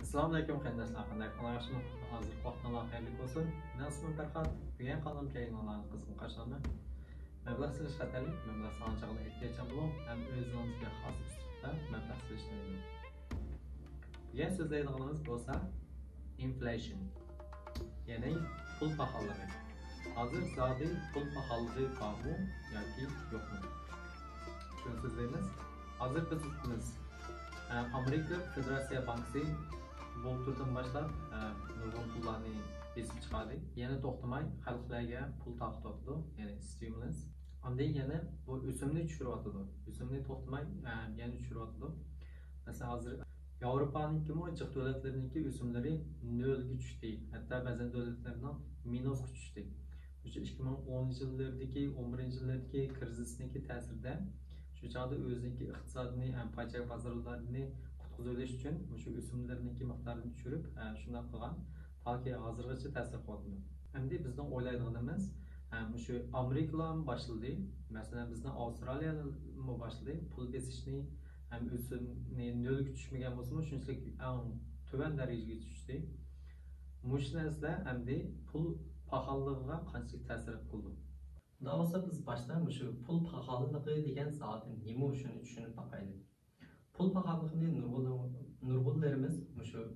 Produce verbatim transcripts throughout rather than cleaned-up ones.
ئەسسالامۇئەلەيكۇم قېرىنداشلار، قانداق ئەھۋالىڭلار؟ ھازىرقى ۋاقتىڭلار خەيرلىك بولسۇن. مېنىڭ ئىسمىم پەرھات. بۈگۈن قانىلىمغا كەلگەن قىزغىن قارشى ئالىمەن. مەبلەغ سېلىش خەتەرلىك، مەبلەغ سالغان چاغدا ئېھتىياتچان بولۇڭ ھەم ئۆزىڭىزگە خاس ئۇسلۇبتا مەبلەغ سېلىشنى ئۆگىنىڭ. بۈگۈن سۆزلەيدىغىنىمىز بولسا inflation، يەنى پۇل پاخاللىقى. ھازىر زادى پۇل پاخاللىقى بارمۇ ياكى يوقمۇ؟ شۇنى سۆزلەيمىز. ھازىر بىز ئۇقىمىز، ئە، ئامېرىكا فېدېراتسىيە بانكىسى بۇلتۇردىن باشلاپ، ئە، نۇرغۇن پۇللارنى بېسىپ چىقاردى. يەنە توختىماي خەلقلەرگە پۇل تارقىتىۋاتىدۇ، يەنى stimulus. ئاندىن يەنە بۇ ئۆسۈمنى چۈشۈرۈۋاتىدۇ. ئۆسۈمنى توختىماي، ئە، يەنە چۈشۈرۈۋاتىدۇ. مەسىلەن، ھازىر ياۋروپانىڭكىمۇ جىق دۆلەتلىرىنىڭكى ئۆسۈملىرى نۆلگە چۈشتى. ھەتتا بەزەن دۆلەتلەرنىڭ مىنۇسقا چۈشتى. مۇشۇ ئىككى مىڭ ئون يىللىرىدىكى، ئون بىرىنچى يىللىرىدىكى كىرىزىسنىڭكى تەسىرىدە شۇ چاغدا ئۆزىنىڭكى ئىقتىسادىنى ھەم پايچەك بازارلىرىنى قۇتقۇزۇۋېلىش ئۈچۈن مۇشۇ ئۆسۈملىرىنىڭكى مىقدارىنى چۈشۈرۈپ، ئە، شۇنداق قىلغان. تاكى ھازىرغىچە تەسىر قىلىۋاتىدۇ. ئەمدى بىزنىڭ ئويلايدىغىنىمىز، ئە، مۇشۇ ئامېرىكىلارمۇ باشلىدى. مەسىلەن، بىزنىڭ ئاۋسترالىيەمۇ باشلىدى. پۇل بېسىشنى ھەم ئۆسۈمنى نۆلگە چۈشمىگەن بولسىمۇ، شۇنچىلىك ئەڭ تۆۋەن دەرىجىگە چۈشتى. مۇشۇ نەرسىلەر ئەمدى پۇل پاخاللىقىغا قانچىلىك تەسىر قىلىدۇ؟ ئۇنداق بولسا، بىز باشتا مۇشۇ پۇل پاخاللىقى دېگەن زادى نېمە، شۇنى چۈشىنىپ باقايلى. پۇل پاخاللىقىنى نۇرغۇن-، نۇرغۇنلىرىمىز مۇشۇ،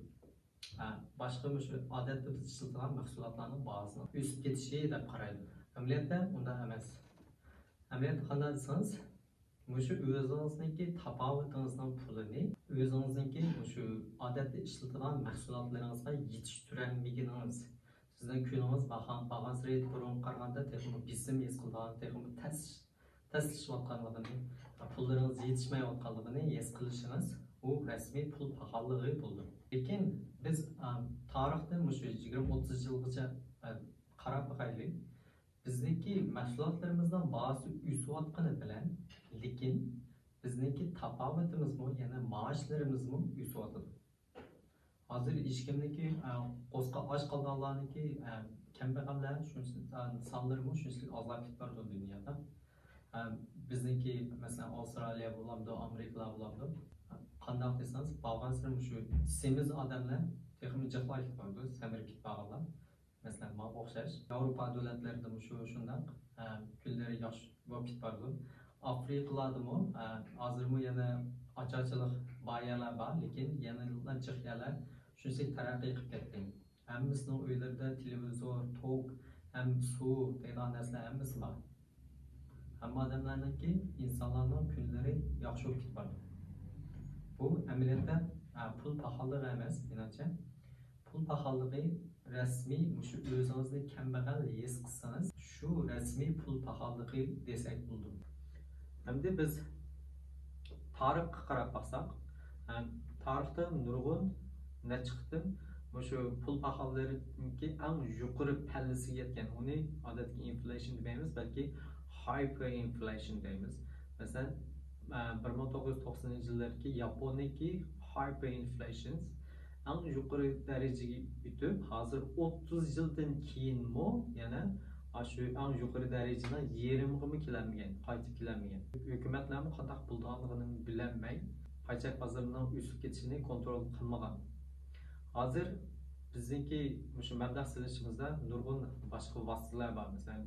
ئە، باشقا مۇشۇ ئادەتتە بىز ئىشلىتىدىغان مەھسۇلاتلارنىڭ باھاسىنىڭ ئۆسۈپ كېتىشى دەپ قارايدۇ. ئەمەلىيەتتە ئۇنداق ئەمەس. ئەمەلىيەتتە قانداق دېسىڭىز، مۇشۇ ئۆزىڭىزنىڭكى تاپاۋىتىڭىزنىڭ پۇلىنى ئۆزىڭىزنىڭكى مۇشۇ ئادەتتە ئىشلىتىدىغان مەھسۇلاتلىرىڭىزغا يېتىشتۈرەلمىگىنىڭىز، سىزنىڭ كۈنىڭىز بارغان، بارغانسېرى بۇرۇنغا قارىغاندا تېخىمۇ بېسىم ھېس قىلىدىغان، تېخىمۇ تەس-، تەسلىشىۋاتقانلىقىنى، پۇللىرىڭىز يېتىشمەيۋاتقانلىقىنى ھېس قىلىشىڭىز، ئۇ رەسمىي پۇل پاخاللىقى بولىدۇ. لېكىن بىز، ئە، تارىختا مۇشۇ يىگىرمە، ئوتتۇز يىلغىچە، ئە، قاراپ باقايلى. بىزنىڭكى مەھسۇلاتلىرىمىزنىڭ باھاسى ئۆسۈۋاتقىنى بىلەن، لېكىن بىزنىڭكى تاپاۋىتىمىزمۇ، يەنى مائاشلىرىمىزمۇ ئۆسۈۋاتىدۇ. ھازىر ھېچكىمنىڭكى، ئە، قورسىقى ئاچ قالغانلارنىڭكى، ئە، كەمبەغەللەر شۇنچە، ئە، سانلىرىمۇ شۇنچىلىك ئازلاپ كېتىپ بارىدۇ دۇنيادا. ئە، بىزنىڭكى، مەسىلەن، ئاۋسترالىيە بولامدۇ، ئامېرىكىلار بولامدۇ، قانداق دېسىڭىز، بارغانسېرى مۇشۇ سېمىز ئادەملەر تېخىمۇ جىقلاپ كېتىپ بارىدۇ، سەمرىپ كېتىپ بارغانلار. مەسىلەن، ماڭا ئوخشاش ياۋروپا دۆلەتلىرىدىمۇ شۇ شۇنداق، ئە، كۈنلىرى ياخشى بولۇپ كېتىپ بارىدۇ. ئافرىقىلاردىمۇ، ئە، ھازىرمۇ يەنە ئاچارچىلىق بار يەرلەر بار، لېكىن يەنىلا جىق يەرلەر شۇنچىلىك تەرەققىي قىلىپ كەتتى. ھەممىسىنىڭ ئۆيلىرىدە تېلېۋىزور، توك، ھەم سۇ دەيدىغان نەرسىلەر ھەممىسى بار. ھەممە ئادەملەرنىڭكى، ئىنسانلارنىڭ كۈنلىرى ياخشى بولۇپ كېتىپ بارىدۇ. بۇ ئەمەلىيەتتە، ئە، پۇل پاخاللىقى ئەمەس، مېنىڭچە. پۇل پاخاللىقى رەسمىي، مۇشۇ ئۆزىڭىزنى كەمبەغەل ھېس قىلسىڭىز، شۇ رەسمىي پۇل پاخاللىقى دېسەك بولىدۇ. ئەمدى بىز تارىخقا قاراپ باقساق، ھە، تارىختا نۇرغۇن نەچچە قېتىم مۇشۇ پۇل پاخاللىرىنىڭكى ئەڭ يۇقىرى پەللىسىگە يەتكەن، ئۇنى ئادەتتىكى ئىنفليېيشن دېمەيمىز، بەلكى ھايپېر ئىنفليېيشن دەيمىز. مەسىلەن، ئە، بىر مىڭ توققۇز يۈز توقسىنىنچى يىللىرىدىكى ياپونىيەدىكى ھايپېر ئىنفليېيشن ئەڭ يۇقىرى دەرىجىگە ئۆتۈپ، ھازىر ئوتتۇز يىلدىن كېيىنمۇ يەنە ئاشۇ ئەڭ يۇقىرى دەرىجىنىڭ يېرىمىغىمۇ كېلەلمىگەن، قايتىپ كېلەلمىگەن. ھۆكۈمەتلەرمۇ قانداق بولىدىغانلىقىنى بىلەلمەي، پايچەك بازىرىنىڭ ئۆسۈپ كېتىشىنى كونترول قىلمىغان. ھازىر بىزنىڭكى مۇشۇ مەبلەغ سېلىشىمىزدا نۇرغۇن باشقا ۋاسىتىلەر بار. مەسىلەن،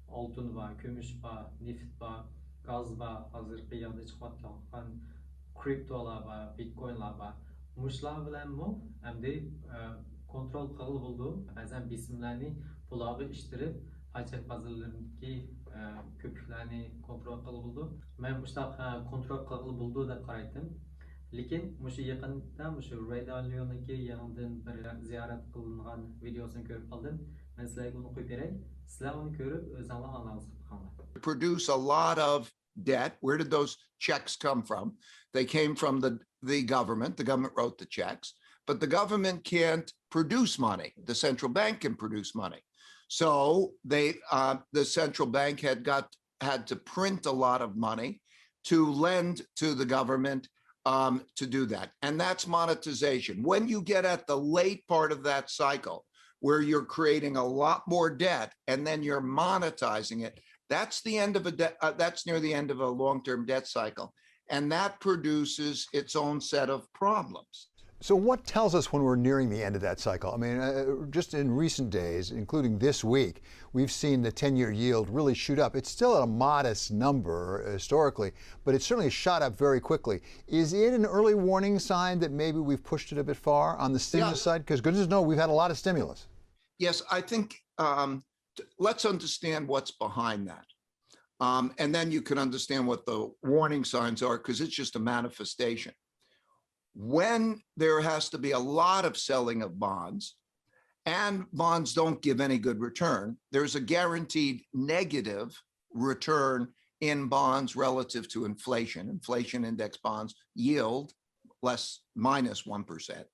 ئالتۇن بار، كۈمۈش بار، نېفىت بار، گاز بار، ھازىرقى ياندا چىقىۋاتقان كرىپتولار بار، بىتكوينلار بار. مۇشۇلار بىلەنمۇ ئەمدى، ئە، كونترول قىلغىلى بولىدۇ. بەزەن بېسىملەرنى بۇلارغا ئىشتىرىپ، پايچەك بازارلىرىدىكى، ئە، كۆپۈكلەرنى كونترول قىلغىلى بولىدۇ. مەن مۇشۇنداق، ئە، كونترول قىلغىلى بولىدۇ دەپ قارايتتىم. لېكىن مۇشۇ يېقىندا مۇشۇ رەي دالىئونىڭكى يېڭىدىن بىر زىيارەت قىلىنغان ۋىدېئوسىنى كۆرۈپ قالدىم. مەن سىلەرگە ئۇنى قويۇپ بېرەي. سىلەر ئۇنى كۆرۈپ ئۆزۈڭلار ئانالىز قىلىپ بېقىڭلار. Produce a lot of debt. Where did those checks come from? They came from the, the government. The government wrote the checks. But the government can't produce money. The central bank can produce money. So they, uh, the central bank had got, had to print a lot of money to lend to the government, um, to do that. And that's monetization. When you get at the late part of that cycle, where you're creating a lot more debt and then you're monetizing it, that's the end of a de-, uh, that's near the end of a long-term debt cycle. And that produces its own set of problems. So, what tells us when we're nearing the end of that cycle? I mean, uh, just in recent days, including this week, we've seen the ten year yield really shoot up. It's still at a modest number historically, but it's certainly shot up very quickly. Is it an early warning sign that maybe we've pushed it a bit far on the stimulus side? Because goodness knows we've had a lot of stimulus. Yes, I think um, let's understand what's behind that. Um, and then you can understand what the warning signs are because it's just a manifestation. When there has to be a lot of selling of bonds, and bonds don't give any good return, there's a guaranteed negative return in bonds relative to inflation. Inflation index bonds yield less, minus one percent.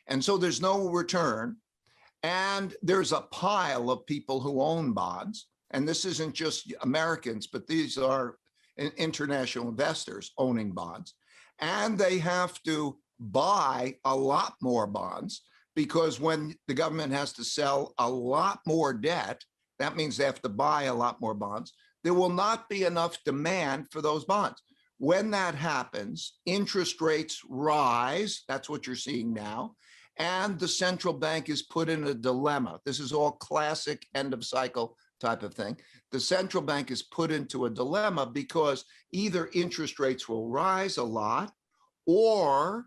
And so there's no return. And there's a pile of people who own bonds. And this isn't just Americans, but these are international investors owning bonds. And they have to buy a lot more bonds because when the government has to sell a lot more debt, that means they have to buy a lot more bonds. There will not be enough demand for those bonds. When that happens, interest rates rise. That's what you're seeing now. And the central bank is put in a dilemma. This is all classic end of cycle type of thing. The central bank is put into a dilemma because either interest rates will rise a lot or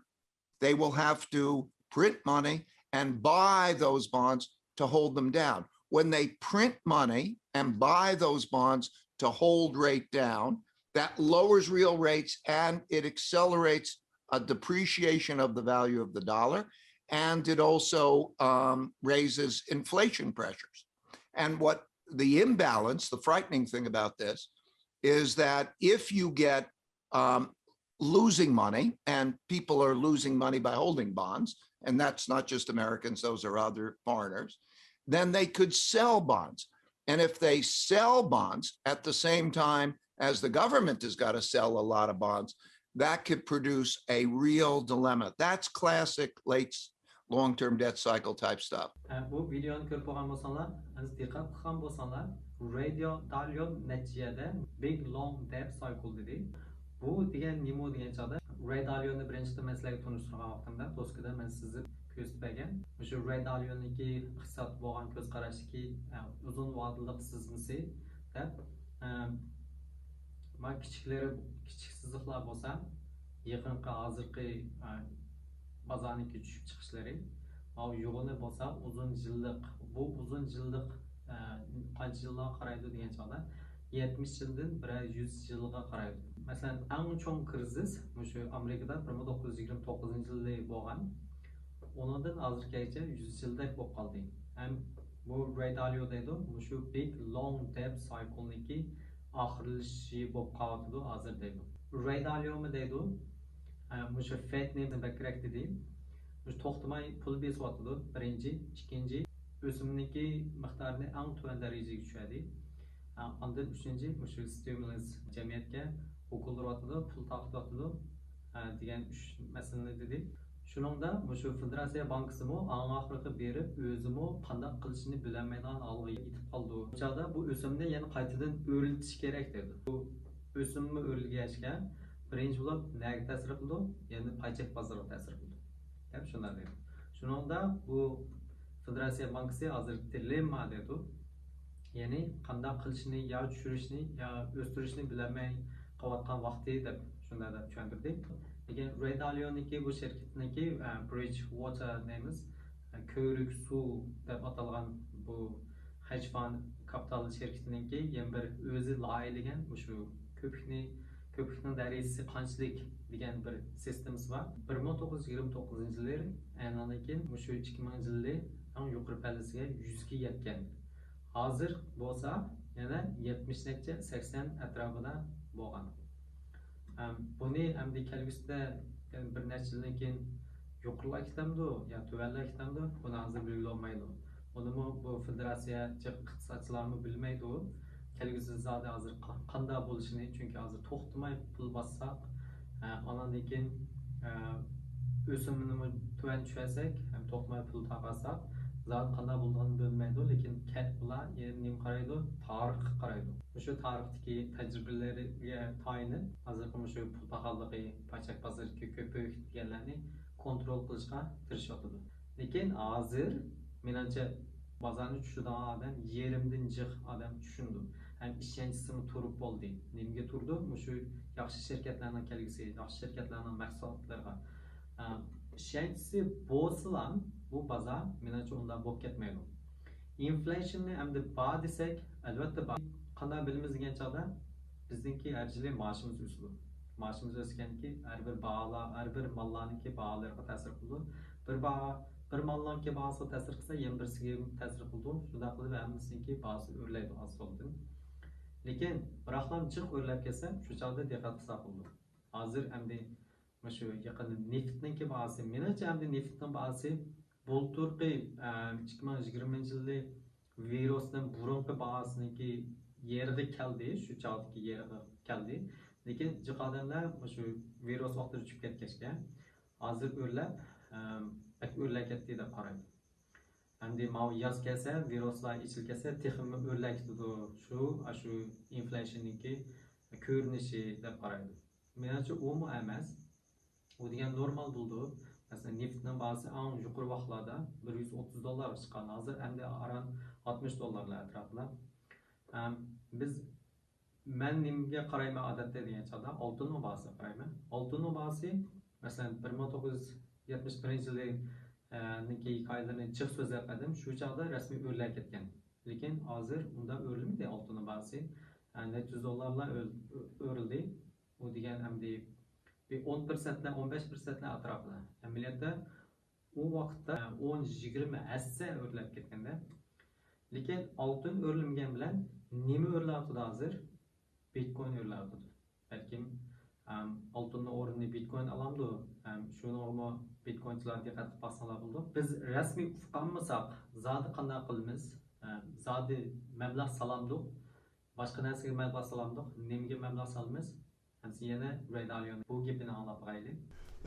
they will have to print money and buy those bonds to hold them down. When they print money and buy those bonds to hold rate down, that lowers real rates and it accelerates a depreciation of the value of the dollar, and it also um, raises inflation pressures. And what the imbalance, the frightening thing about this, is that if you get um, losing money, and people are losing money by holding bonds, and that's not just Americans, those are other foreigners, then they could sell bonds. And if they sell bonds at the same time as the government has got to sell a lot of bonds, that could produce a real dilemma. That's classic late long-term debt cycle type stuff. بۇ ۋىدېئونى كۆرۈپ بولغان بولساڭلار، ئەمدى دىققەت قىلغان بولساڭلار، رەي دالىئو نەچچە يەردە بىگ لونگ دېت سايكل دېدى. بۇ دېگەن نېمە دېگەن چاغدا، رەي دالىئونى بىرىنچى قېتىم مەن سىلەرگە تونۇشتۇرغان ۋاقتىمدا دوسكىدا مەن سىزىپ كۆرسىتىپ بەرگەن. مۇشۇ رەي دالىئونىڭكى ئىقتىساد بولغان كۆز قاراشتىكى ئۇزۇن ۋادىلىق سىزمىسى دەپ، ما كىچىكلىرى، كىچىك سىزىقلار بولسا يېقىنقى ھازىرقى بازارنىڭكى چۈشۈپ چىقىشلىرى، ماۋۇ يوغىنى بولسا ئۇزۇن يىللىق، بۇ ئۇزۇن يىللىق قانچە يىلغا قارايدۇ دېگەن چاغدا، يەتمىش يىلدىن بىرەر يۈز يىلغا قارايدۇ. مەسىلەن، ئەڭ چوڭ كىرىزىس مۇشۇ ئامېرىكىدا بىر مىڭ توققۇز يۈز يىگىرمە توققۇزىنچى يىلى بولغان. ئۇنىڭدىن ھازىرغىچە يۈز يىلدەك بولۇپ قالدى. ھەم بۇ رەي دالىئو دەيدۇ، مۇشۇ بىگ لونگ دېت سايكلنىڭكى ئاخىرلىشىشى بولۇپ قالىۋاتىدۇ ھازىر دەيدۇ. رەي دالىئومۇ دەيدۇ، مۇشۇ فېدنى بەكرەك دېدى. مۇشۇ توختىماي پۇل بېسىۋاتىدۇ، بىرىنچى. ئىككىنچى، ئۆسۈمنىڭكى مىقدارىنى ئەڭ تۆۋەن دەرىجىگە چۈشۈردى. ئاندىن ئۈچىنچى، مۇشۇ ستىمۇلۇس جەمئىيەتكە ھوكۇلدۇرۇۋاتىدۇ، پۇل تارقىتىۋاتىدۇ دېگەن ئۈچ مەسىلىنى دېدى. شۇنىڭدا مۇشۇ فېدېراتسىيە بانكىسىمۇ ئاڭ ئاخىرىغا بېرىپ، ئۆزىمۇ قانداق قىلىشىنى بىلەلمەيدىغان ھالغا يېتىپ قالىدۇ. بۇ چاغدا بۇ ئۆسۈمنى يەنە قايتىدىن ئۆرلىتىش كېرەك دەيدۇ. بۇ ئۆسۈممۇ ئۆرلىگەچكە، بىرىنچى بولۇپ نەگە تەسىر قىلىدۇ؟ يەنە پاي چەك بازىرىغا تەسىر قىلىدۇ، دەپ شۇنداق دەيدۇ. شۇنىڭدا بۇ فېدېراتسىيە بانكىسى ھازىر دىلېمما دەيدۇ. يەنى قانداق قىلىشنى يا چۈشۈرۈشنى يا ئۆستۈرۈشنى بىلەلمەي قېلىۋاتقان ۋاقتى دەپ شۇنداق دەپ چۈشەندۈردى. لېكىن رەي دالىئونىڭكى بۇ شىركىتىنىڭكى برىج ۋوتېر دەيمىز، كۆۋرۈك سۇ دەپ ئاتالغان بۇ ھېج فاند كاپىتال شىركىتىنىڭكى يەنە بىر ئۆزى لايىھىلىگەن مۇشۇ كۆپۈكنى، كۆپۈكنىڭ دەرىجىسى قانچىلىك دېگەن بىر سىستېمىسى بار. بىر مىڭ توققۇز يۈز يىگىرمە توققۇزىنچى يىلى، ئاندىن كېيىن مۇشۇ ئىككى مىڭىنچى يىلى ئەڭ يۇقىرى پەللىسىگە يۈزگە يەتكەن. ھازىر بولسا يەنە يەتمىش نەچچە، سەكسەن ئەتراپىدا بولغان. بۇنى ئەمدى كەلگۈسىدە، يەنى بىر نەچچە يىلدىن كېيىن يۇقىرىلاپ كېتەمدۇ يا تۆۋەنلەپ كېتەمدۇ، بۇنى ھازىر بىلگىلى بولمايدۇ. بۇنىمۇ بۇ فېدېراتسىيە جىق ئىقتىسادچىلارمۇ بىلمەيدۇ. كەلگۈسىدە زادى ھازىر قا-، قانداق بولۇشىنى، چۈنكى ھازىر توختىماي پۇل باسساق، ئە، ئاناندىن كېيىن، ئە، ئۆسۈمىنىمۇ تۆۋەن چۈشۈرسەك، ھەم توختىماي پۇل تارقاتساق، زادى قانداق بولىدىغىنىنى بىلمەيدۇ، لېكىن كە-، ئۇلار يەنە نېمە قارايدۇ؟ تارىخقا قارايدۇ. مۇشۇ تارىختىكى تەجرىبىلىرىگە تايىنىپ، ھازىرقى مۇشۇ پۇل پاخاللىقى، پاي چەك بازىرىدىكى كۆپۈك دېگەنلەرنى كونترول قىلىشقا تىرىشىۋاتىدۇ. لېكىن ھازىر، مېنىڭچە، بازارنى چۈشۈرىدىغان ئادەم يېرىمدىن جىق ئادەم چۈشىنىدۇ. ھەم ئىشەنچىسىمۇ تۇرۇپ بولدى. نېمىگە تۇرىدۇ؟ مۇشۇ ياخشى شىركەتلەرنىڭ كەلگۈسى، ياخشى شىركەتلەرنىڭ مەھسۇلاتلىرىغا. ئە، ئىشەنچىسى بولسىلا، بۇ بازار، مېنىڭچە، ئۇنداق بولۇپ كەتمەيدۇ. ئىنفليېيشننى ئەمدى بار دېسەك، ئەلۋەتتە بار. قانداق بىلىمىز دېگەن چاغدا، بىزنىڭكى ھەر يىلى مائاشىمىز ئۆسىدۇ. مائاشىمىز ئۆسكەنكى، ھەر بىر باھالار، ھەر بىر ماللارنىڭكى باھالىرىغا تەسىر قىلىدۇ. بىر باھا، بىر ماللارنىڭكى باھاسىغا تەسىر قىلسا، يەنە بىرسىگە تەسىر قىلىدۇ. شۇنداق قىلىپ ھەممىسىنىڭكى باھاسى ئۆرلەيدۇ ئاز-تولىدىن. لېكىن بىراقلا جىق ئۆرلەپ كەتسە، شۇ چاغدا دىققەت قىلساق بولىدۇ. ھازىر ئەمدى مۇشۇ يېقىندا نېفىتنىڭكى باھاسى، مېنىڭچە ئەمدى نېفىتنىڭ باھاسى بۇلتۇرقى، ئە، ئىككى مىڭ يىگىرمىنچى يىلى ۋىرۇستىن بۇرۇنقى باھاسىنىڭكى يېرىغا كەلدى، شۇ چاغدىكى يېرىغا كەلدى. لېكىن جىق ئادەملەر مۇشۇ ۋىرۇس ۋاقتىدا چۈشۈپ كەتكەچكە، ھازىر ئۆرلەپ، ئە، بەك ئۆرلەپ كەتتى دەپ قارايدۇ. ئەمدى ماۋۇ ياز كەلسە، ۋىرۇسلار ئېچىلىپ كەتسە، تېخىمۇ ئۆرلەپ كېتىدۇ. شۇ، ئاشۇ ئىنفليېيشننىڭكى كۆرۈنۈشى دەپ قارايدۇ. مېنىڭچە ئۇمۇ ئەمەس. ئۇ دېگەن نورمال بولىدۇ. مەسىلەن، نېفىتنىڭ باھاسى ئەڭ يۇقىرى ۋاقىتلاردا بىر يۈز ئوتتۇز دوللارغا چىققان. ھازىر ئەمدى ئاران ئاتمىش دوللارلار ئەتراپىدا. ئەم، بىز، مەن نېمىگە قارايمەن ئادەتتە دېگەن چاغدا، ئالتۇننىڭ باھاسىغا قارايمەن. ئالتۇننىڭ باھاسى، مەسىلەن، بىر مىڭ توققۇز يۈز يەتمىش بىرىنچى يىلى، ئە، نىڭكى ھېكايىلىرىنى جىق سۆزلەپ بەردىم. شۇ چاغدا رەسمىي ئۆرلەپ كەتكەن. لېكىن ھازىر ئۇنداق ئۆرلىمىدى ئالتۇننىڭ باھاسى. ئە، نەچچە يۈز دوللارلار ئۆر-، ئۆرلىدى. ئۇ دېگەن ئەمدى بىر ئون پىرسەنتلەر، ئون بەش پىرسەنتلەر ئەتراپىدا. ئەمەلىيەتتە ئۇ ۋاقىتتا ئون، يىگىرمە ھەسسە ئۆرلەپ كەتكەندە. لېكىن ئالتۇن ئۆرلىمىگەن بىلەن نېمە ئۆرلەۋاتىدۇ ھازىر؟ بىتكوين ئۆرلەۋاتىدۇ. بەلكىم، ئەم، ئالتۇننىڭ ئورنىنى بىتكوين ئالامدۇ؟ ئەم، شۇنىڭغىمۇ بىتكوينچىلار دىققەت قىلىپ باقساڭلار بولىدۇ. بىز رەسمىي ئۇقالمىساق، زادى قانداق قىلىمىز؟ ئەم، زادى مەبلەغ سالامدۇق؟ باشقا نەرسىگە مەبلەغ سالامدۇق؟ نېمىگە مەبلەغ سالىمىز؟ ئەمسە يەنە رەي دالىيونىڭ بۇ گېپىنى ئاڭلاپ باقايلى.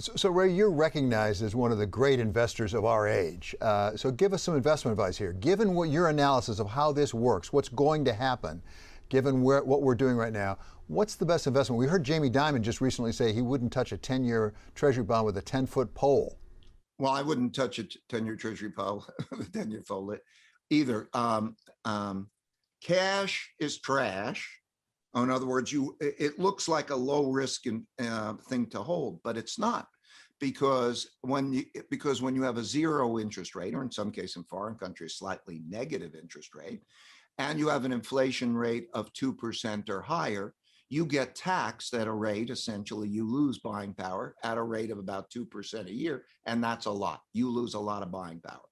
So, so Ray, you're recognized as one of the great investors of our age. Uh, so give us some investment advice here. Given what your analysis of how this works, what's going to happen, given where, what we're doing right now, what's the best investment? We heard Jamie Dimon just recently say he wouldn't touch a ten-year treasury bond with a ten-foot pole. Well, I wouldn't touch a ten-year treasury pole, the ten-year pole either. Um, um, cash is trash. In other words, you, it looks like a low risk in, uh, thing to hold, but it's not, because when you, because when you have a zero interest rate, or in some case in foreign countries, slightly negative interest rate, and you have an inflation rate of two percent or higher, you get taxed at a rate, essentially, you lose buying power at a rate of about two percent a year, and that's a lot. You lose a lot of buying power.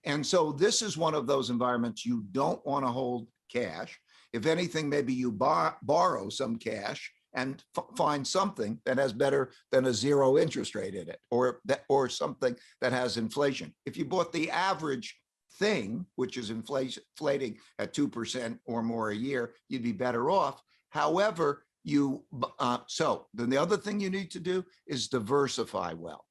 And so this is one of those environments you don't want to hold cash. If anything, maybe you bar- borrow some cash and f- find something that has better than a zero interest rate in it, or that, or something that has inflation. If you bought the average thing, which is inflation, inflating at two percent or more a year, you'd be better off. However, you, uh, so then the other thing you need to do is diversify well.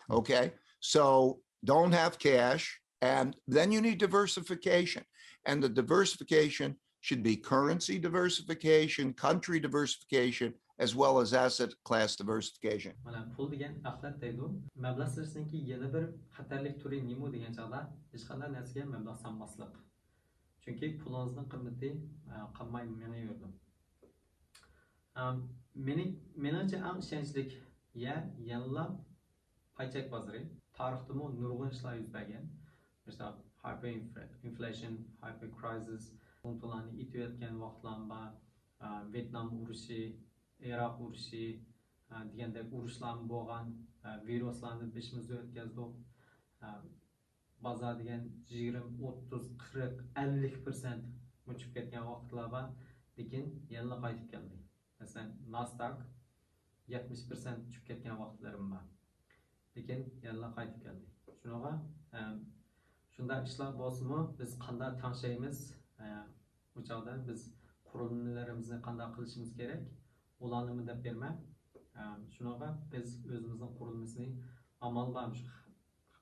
Okay? So don't have cash, and then you need diversification. And the diversification should be currency diversification, country diversification, as well as asset class diversification. مانا پۇل دېگەن ئەخلەت دەيدۇ. مەبلەغ سېلىشنىڭكى يەنە بىر خەتەرلىك تۈرى نېمە دېگەن چاغدا، ھېچقانداق نەرسىگە مەبلەغ سالماسلىق. چۈنكى پۇلىڭىزنىڭ قىممىتى، ئە، قالماي مېڭىۋېرىدۇ. ئەم، مېنىڭ، مېنىڭچە ئەڭ ئىشەنچلىك يەر يەنىلا پاي چەك بازىرى. تارىختىمۇ نۇرغۇن ئىشلار يۈز بەرگەن. مىسال، hyperinflation، hypercrisis، ئۇنتۇلارنى ئېتىۋەتكەن ۋاقىتلارمۇ بار. ئا، ۋيېتنام ئۇرۇشى، ئىراق ئۇرۇشى، ئا، دېگەندەك ئۇرۇشلارمۇ بولغان. ئا، ۋىرۇسلارنى بېشىمىزدا ئۆتكەزدۇق. ئا، بازار دېگەن يىگىرمە، ئوتتۇز، قىرىق، ئەللىك پىرسەنت چۈشۈپ كەتكەن ۋاقىتلار بار. لېكىن يەنىلا قايتىپ كەلدى. مەسىلەن، ناسداك يەتمىش پىرسەنت چۈشۈپ كەتكەن ۋاقىتلىرىمۇ بار. لېكىن يەنىلا قايتىپ كەلدى. شۇنىڭغا، ئەم، شۇنداق ئىشلار بولسىمۇ، بىز قانداق تەڭشەيمىز؟ ئە، ئۇ چاغدا بىز قۇرۇلمىلىرىمىزنى قانداق قىلىشىمىز كېرەك؟ ئۇلارنىمۇ دەپ بېرىمەن. ئەم، شۇنىڭغا بىز ئۆزىمىزنىڭ قۇرۇلمىسىنى ئامال بار،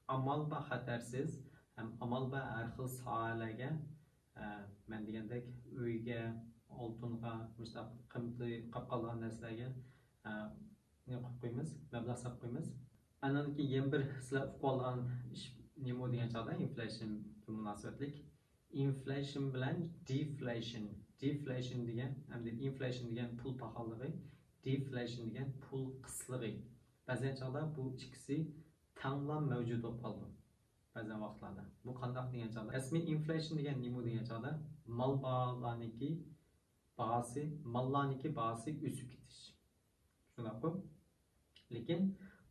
ئامال بار خەتەرسىز ھەم ئامال بار ھەر خىل ساھەلەرگە، ئە، مەن دېگەندەك ئۆيگە، ئالتۇنغا، مۇشۇنداق قىممىتى قاپ قالغان نەرسىلەرگە، ئە، نېمە قىلىپ قويىمىز؟ مەبلەغ سېلىپ قويىمىز. ئاندىن كېيىن يەنە بىر سىلەر ئۇقۇۋالغان ئىش نېمە دېگەن چاغدا، ئىنفلېيشنغا مۇناسىۋەتلىك. ئىنفلېيشن بىلەن دېفلېيشن. دېفلېيشن دېگەن ھەمدە ئىنفلېيشن دېگەن پۇل پاخاللىقى، دېفلېيشن دېگەن پۇل قىسلىقى. بەزەن چاغدا بۇ ئىككىسى تەڭلا مەۋجۇت بولۇپ قالىدۇ. بەزەن ۋاقىتلاردا. بۇ قانداق دېگەن چاغدا، رەسمىي ئىنفلېيشن دېگەن نېمە دېگەن چاغدا، مال باھالارنىڭكى باھاسى، ماللارنىڭكى باھاسى ئۆسۈپ كېتىش. شۇنداققۇ؟ لېكىن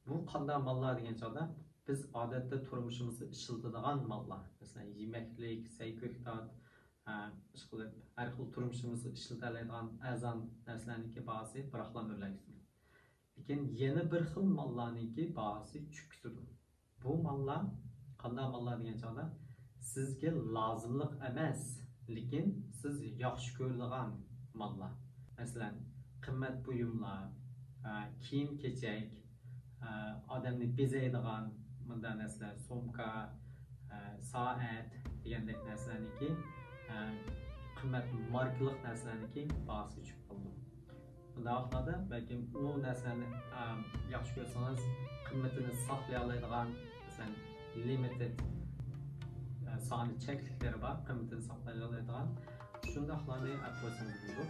بۇ قانداق ماللار دېگەن چاغدا، بىز ئادەتتە تۇرمۇشىمىزدا ئىشلىتىدىغان ماللار. مەسىلەن، يېمەكلىك، سەي-كۆكتات، ئە، ئىشقىلىپ، ھەر خىل تۇرمۇشىمىزدا ئىشلىتەلەيدىغان ئەرزان نەرسىلەرنىڭكى باھاسى بىراقلا ئۆرلەپ كېتىدۇ. لېكىن يەنە بىر خىل ماللارنىڭكى باھاسى چۈشۈپ كېتىدۇ. بۇ ماللار قانداق ماللار دېگەن چاغدا، سىزگە لازىملىق ئەمەس، لېكىن سىز ياخشى كۆرىدىغان ماللار. مەسىلەن، قىممەت بۇيۇملار، ئە، كىيىم-كېچەك، ئە، ئادەمنى بېزەيدىغان مۇنداق نەرسىلەر، سومكا، ئە، سائەت دېگەندەك نەرسىلەرنىڭكى، ئە، قىممەت ماركىلىق نەرسىلەرنىڭكى باھاسى چۈشۈپ قالىدۇ. بۇنداق ۋاقىتلاردا بەلكىم ئۇ نەرسىلەرنى، ئە، ياخشى كۆرسىڭىز، قىممىتىنى ساقلىيالايدىغان، مەسىلەن، لىمىتېد، ئە، سانى چەكلىكلىرى بار، قىممىتىنى ساقلايالايدىغان شۇنداقلارنى ئەپ قويسىڭىز بولىدۇ.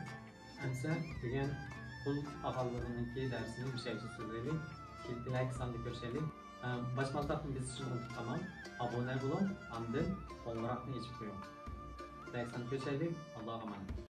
ئەمسە بۈگۈن پۇل پاخاللىقىنىڭكى دەرسىنى مۇشۇ يەرگىچە سۆزلەيلى. كېلەركى ساندا كۆرۈشەيلى. ئە، باش مالتاقنى بېسىشنى ئۇنتۇپ قالماڭ. ئابۇنە بولۇڭ، ئاندىن قوڭغۇراقنى ئېچىپ قويۇڭ. كېلەركى ساندا كۆرۈشەيلى. ئاللاغا ئامانەت.